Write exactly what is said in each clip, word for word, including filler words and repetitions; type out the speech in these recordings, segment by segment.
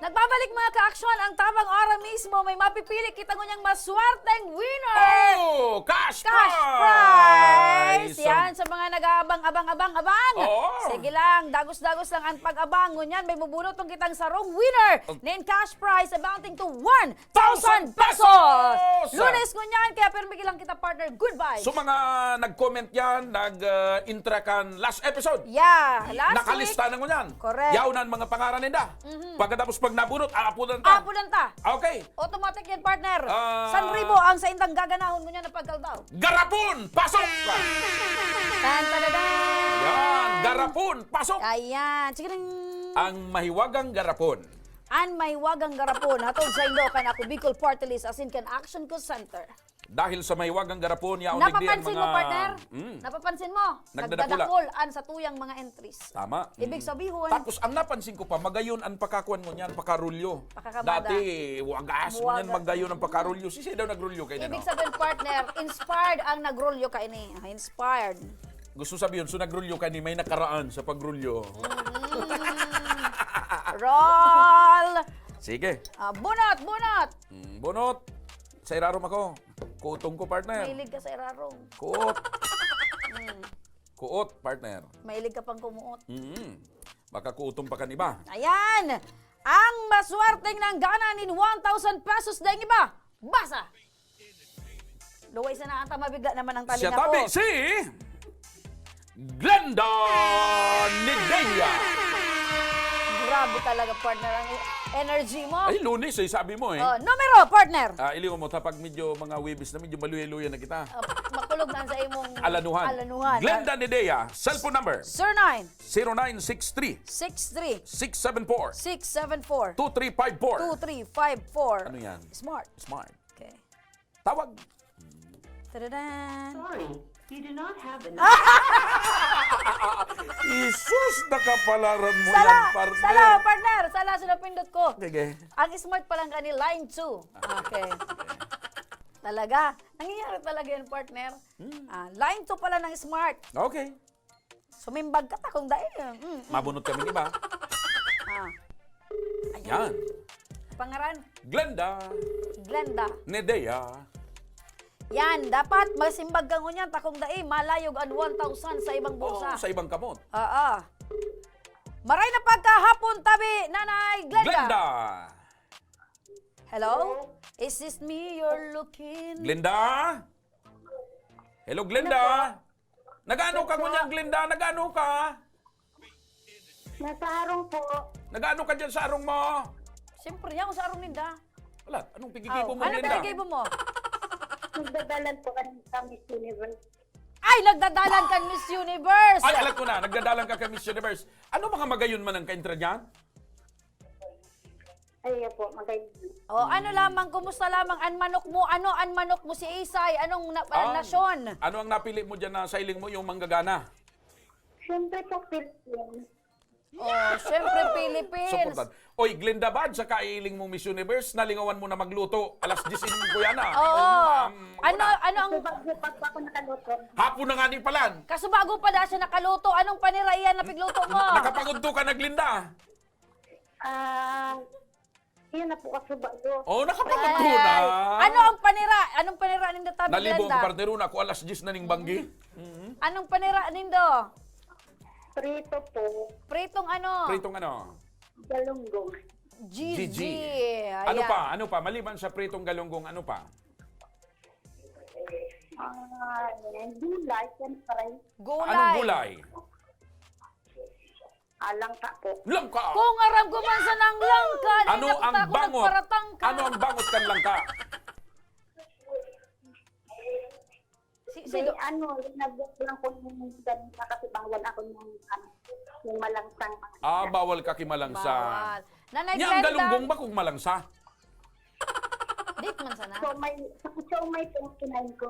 Nagbabalik, mga ka-aksyon, ang tamang oras mismo. May mapipili kita ngunyang maswerteng winner! Oh! Cash Cash prize! prize! Yan, sa mga nag-aabang-abang-abang-abang. Oo. Sige lang, dagos-dagos lang ang pag-abang. Ngunyan, may bubunot tong kitang sarong winner Oh. nin cash prize amounting to one thousand pesos! Lunes ngunyan, kaya pirmi lang kita, partner. Good vibes! So, mga nag-comment yan, nag-intra kan last episode. Yeah, last Nakalista week. na ngunyan. Correct. Yaon ang mga pangaran ninda. Mhm. Pagkatapos pag nabunot, aapudan ta. Aapudan ta. Okay. Automatic yan, partner. Ah. San ribo ang saindang gaganahon ngunyan na pagkaldaw. Garapon! Pasok! Tan, tadadan! Yan! Garapon! Pasok! Ayan. Sige lang. Ang mahiwagang garapon. An mahiwagang garapon. Hatod saindo kan Ako Bicol Party List asin kan Action Call Center. Dahil sa mahiwagang garapon, yaon digdi ang Napapansin mo, mga partner? Mm. Napapansin mo? Nagdadakula. Nagdadakul an satuyang mga entries. Tama. Ibig Mm. sabihon Tapos, ang napansin ko pa, magayon ang pakakuan mo niyan, pakarulyo. Pakakabada. Dati, wagas mo niyan, Wagas. magayon ang pakarulyo. Sisay daw nagrulyo kaini, Ibig no? sabihin, partner, inspired ang nagrulyo kaini. Ah, inspired. Gusto sabihin, so nagrulyo kaini, may nakaraan sa pagrulyo. Mm. Roll! Sige. Ah, bunot, bunot! Mm, bunot. Sa irarom ako. Kuotong ko, partner. Mahilig ka sa irarom. Kuot. Mm. Kuot, partner. Mahilig ka pang kumuot. Mm. Baka kuoton pa kan iba. Ayan! Ang maswerteng nanggana nin one thousand pesos daing iba. Basa! Luway sana ata mabigla naman ang Siya talinga tabi ko. si Glenda Nidea. Grabe talaga, partner, ang energy mo. Ay, Lunes eh, sabi mo eh. Oh, numero, partner. Ah, ilingon mo, ta pag medyo mga Webes na, medyo maluya-luya na kita. Ah, makulog na sa imong Alanuhan. alanuhan. Glenda Nidea, cellphone number. Sir nine. Zero nine six three. Six three. Six seven four. Six seven four. Two three five four. Two three five four. Ano yan? Smart. Smart. Okay. Tawag. Tadadan! Sorry, you do not have enough. Jesus, nakapalaran mo Sala! yan, partner. Sala, partner! Sala, sala, pindot ko. Sige. Ang smart pa lang kani, line two. Okay. Talaga? Nangyayari talaga yan, partner? Hmm. Ah, line two pala ng smart. Okay. Sumimbag ka, takong dai. Mm, mm. Mabunot kami iba. Ah. Ayan. Yan. Pangaran? Glenda. Glenda. Nedea. Yan, dapat masimbag ka ngunyan, takong dai, malayog an one thousand sa ibang Oo, bulsa. sa ibang kamot. Oo. Maray na pagkahapon, tabi, Nanay Glenda. Glenda. Hello? Is this me you're looking? Glenda? Hello, Glenda? Ano po? Nag-ano ka Yes po. ngunyan, Glenda? Nag-ano ka? Nasa harong po. Nag-ano ka dyan sa harong mo? Siyempre, yan, sa harong ninda. Wala, anong pigigibo Oh, mo, ano Glenda? pigigibo mo? Nagdadalan po kami sa Miss Universe. Ay, nagdadalan kan Miss Universe! Ay, alam ko na, nagdadalan ka kay Miss Universe. Ano mga magayon man ang kaintra dyan? Ay, po, magayon. Oh, ano lamang, kumusta lamang an manok mo? Ano an manok mo, si Isay? Anong na-, ah, Ah, nasyon? ano ang napili mo dyan na sailing mo, yung manggagana? Siyempre po, Philippines. Oh, siyempre, Philippines. Suportado. Oy, Glenda, bad sa kailing mong Miss Universe, nalingawan mo na magluto. Alas diyes in kuya na. Oo. Um, Ano, una. ano ang Kasi bago pa po ako nakaluto. Hapon na nga ni palan. Kaso bago pa da siya nakaluto, anong panira iyan na pigluto mo? Nakapagudto ka na, Glenda? Ah, yun na po, kaso bago. Oh, nakapagudto Ay, na. ano ang panira? Anong panira nindo, tabi, Nalibo Glenda? ang partner, una ako alas diyes na ning banggi. Mm. Anong panira nindo? Prito po. Pritong ano? Pritong ano? Galunggong. G G. G G. Ano Ayan. pa? Ano pa? Maliban sa pritong galunggong, ano pa? Ah, gulay, siyempre. Gulay. Anong gulay? Ah, langka po. Langka. Kung aram ko man sanang langka, Ano nagkakita ang ko, bangot? nagparatang ka. Ano ang bangot kan langka? Si, si May Do- ano, linagyan ko lang po ng ganun na kasi bawal ako ng, ano, yung malangsang mga Ah, isda. bawal ka kimalangsa. Bawal. Nanay Nya, ang Glenda. galunggong ba kung malangsa? Di man sana. So, may, so, may po ang kinain ko.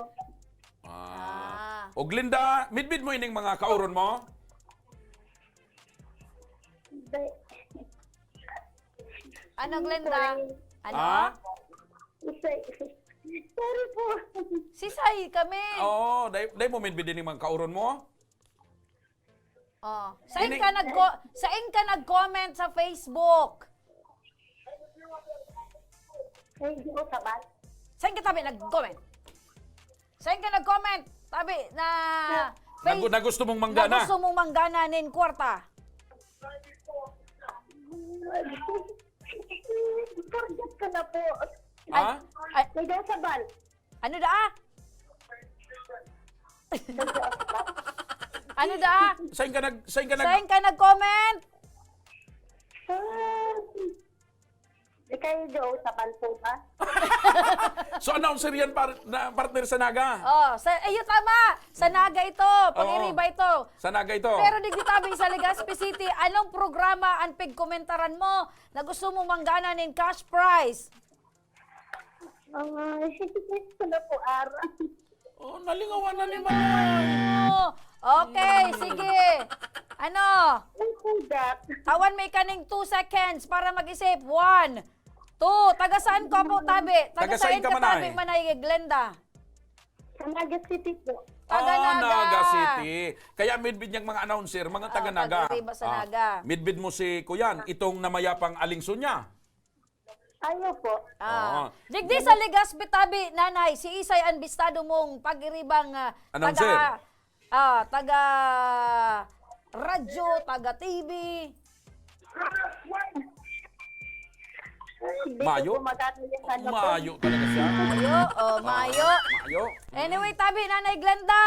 Ah. Ah. O Glenda, midbid mo ining mga kauron mo? Hindi. Ano, Glenda? Sorry. Ano? Ah? Sorry. Sorry po. Sisay kami. Oo, dai, dai mo midbid ining mga kauron mo? Oh. Sain Ini- ka nagko-, sain ka nag-comment sa Facebook? Ay, di ko sabal. Saan ka tabi nag-comment? Saan ka nag-comment? Tabi na... Na, na gusto mong manggana? Na gusto mong manggana nin kwarta. Forget ko na po. Ha? Ay, ay. May daw sabal. Ano daa? Ano daa? Saan ka nag-, saan ka nag- Saan ka nag-comment? Ah, di kayo daw sabal po ba? So, announcer yan, par-, na, partner sa Naga? Oh, sa, ayun, tama. Sa Naga ito. Oo. Pag-iriba ito. Sa Naga ito. Pero digdi tabi sa Legazpi City, anong programa ang pigkomentaran mo na gusto mong manggana nin cash prize? Ah, ito na po, Ara. Oh, nalingawan na ni Manay. Oh, okay, sige. Ano? Ang kudat. Tawan may kaning two seconds para mag-isip. One, two. Taga saan ka po, tabi? Taga saan ka, tabi, Manay? Manay Glenda? Sa Naga City po. Taga Naga. Ah, Naga City. Kaya midbid niyang mga announcer, mga taga Naga. Ah, taga Riba sa Naga. Midbid mo si Kuyan, itong namayapang alingso niya. Ayo po. Ah. Oo. Digdi sa Legazpi tabi, Nanay, si Isay an bistado mong pag-iribang, ah, announcer. Taga, ah, taga radyo, taga T V. Hindi ko po magano yung ano po. Mayo talaga siya. Mayo, oh, mayo. Mayo. Anyway, tabi, Nanay Glenda.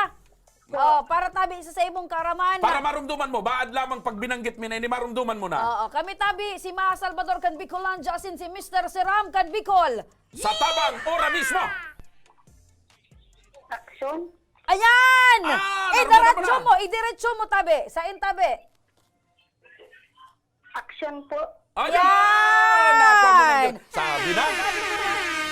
Oh, para tabi sa, sa imong kaaraman. Para marumduman mo, baad lamang pag binanggit mi na ini, marumduman mo na. Oo, kami tabi, si Ma Salvador kan Bicolandia asin si Mister Siram kan Bicol. Sa tabang, ora mismo. Action? Ayan! Ah, narumdaman mo na. Idiretso mo, idiretso mo, tabi. Sa intabi. Action po. Ayan! Yan! Nakuha mo na yun. Sabi na.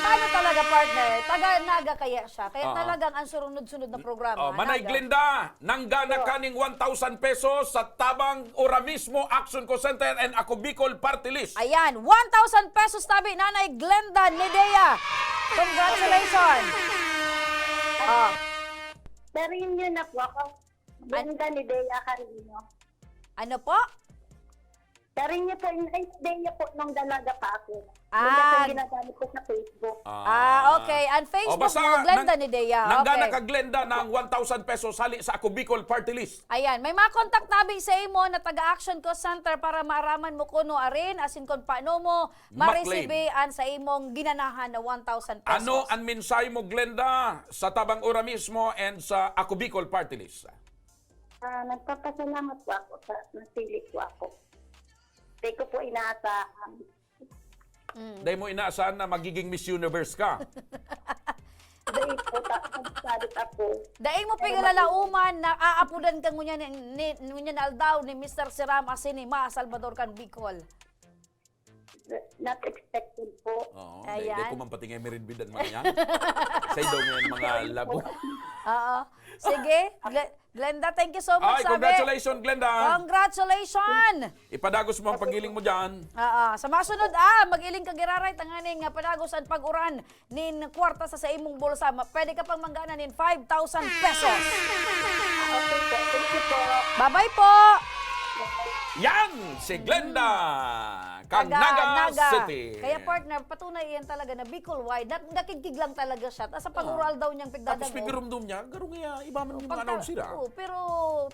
Paano talaga, partner? Taga Naga kaya siya. Kaya talagang ang surunod-sunod na programa, Naga. Oo. Manay Glenda, nanggana ka ning one thousand pesos sa tabang ora mismo, Action Call Center and Ako Bicol Party List. Ayan, one thousand pesos tabi, Nanay Glenda Nidea. Congratulations. Oh. Pero yun, yun na po ako. Glenda Nidea Carino. Ano po? Carino po, yung, ay, Nidea po nung dalaga pa ako. Ah. Yun na po yung ginagamit ko sa Facebook. Ah, okay. Ang Facebook mo, Glenda Nidea. Nanggana ka, Glenda, ng one thousand pesos hali sa Ako Bicol Party List. Ayan, may mga contact tabi sa imo na taga Action Call Center para maaraman mo kuno arin, asin kung paano mo ma-receive an sa imong ginanahan na one thousand pesos. Ano ang mensahe mo, Glenda, sa tabang ora mismo and sa Ako Bicol Party List? Ah, nagpapasalamat po ako sa napili po ako. Di ko po inaasahan. Mm. Dai mo inaasahan na magiging Miss Universe ka? Dai po, ta-, nagsalit ako. Dai mo piglalauman na aapodan ka ngunyan ni, ni, ngunyan aldaw ni Mister Siram asin ni Ma Salvador kan Bicol. Not expected po. Oo, dai, dai ko man pati nga mirinbidan man yan. Sa idaw ngayon, mga labo. Oo. Sige, Gle-, Glenda, thank you so much, sabi. Ay, congratulations, Glenda. Congratulations! Ipadagos mo ang paghiling mo dyan. Oo. Sa masunod, ah, mag-iling ka giraray, tanganing, ah, padagos ang pag-uran nin kwarta sa, sa imong bulsa. Ma-, pwede ka pang manggana nin five thousand pesos. Ah, okay po. Thank you po. Bye-bye po! Yan si Glenda, kan Naga City. Kaya, partner, patunay iyan talaga na Bicol wide. Nak-, nakigkig lang talaga siya. Tas sa pag-ural daw niyang pigdadangog. Tapos pigirumdum niya, garo nga, iba man yung mga announcer, ah. Oo, pero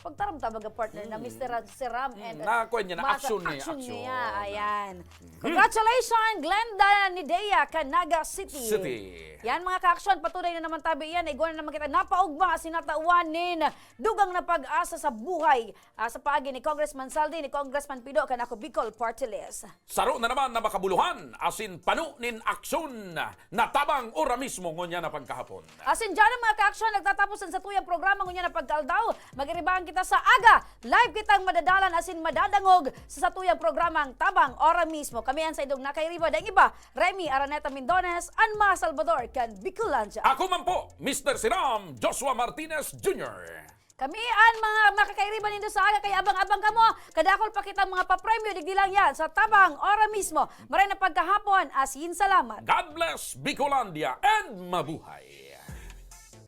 pagtaram ta, baga, partner, na Mister Ram, Sir Ram and, ah, na, kuwan niya, na action niya, action niya. Ayan. Congratulations, Glenda Nidea, kan Naga City. City. Yan, mga ka-aksyon, patunay na naman tabi yan. Igwa na naman kita napaugma, sinatawan nin dugang na pag-asa sa buhay. Ah, sa paagi ni Congressman Saldi, ni Congressman Pido, kan Ako Bicol Party List. Saro na naman na makabuluhan, asin pano nin aksyon na tabang ora mismo ngunyan na pagkahapon. Asin dyan ang mga ka-aksyon, nagtatapos ang satuyang programa ngunyan na pagkaaldaw. Mag-iribahan kita sa aga. Live kitang madadalan asin madadangog sa satuyang programang Tabang Ora Mismo. Kami ang saindong nakairiba, daing iba, Remy Araneta Mindones, an Ma Salvador kan Bicolandia. Ako man po, Mister Siram, Joshua Martinez Junior. Kami an mga makakairiba nindo sa aga, kaya abang-abang kamo. Kadakol pa kitang mga papremyo, digdi lang yan sa Tabang Ora Mismo. Maray na pagkahapon, asin salamat. God bless Bicolandia and mabuhay!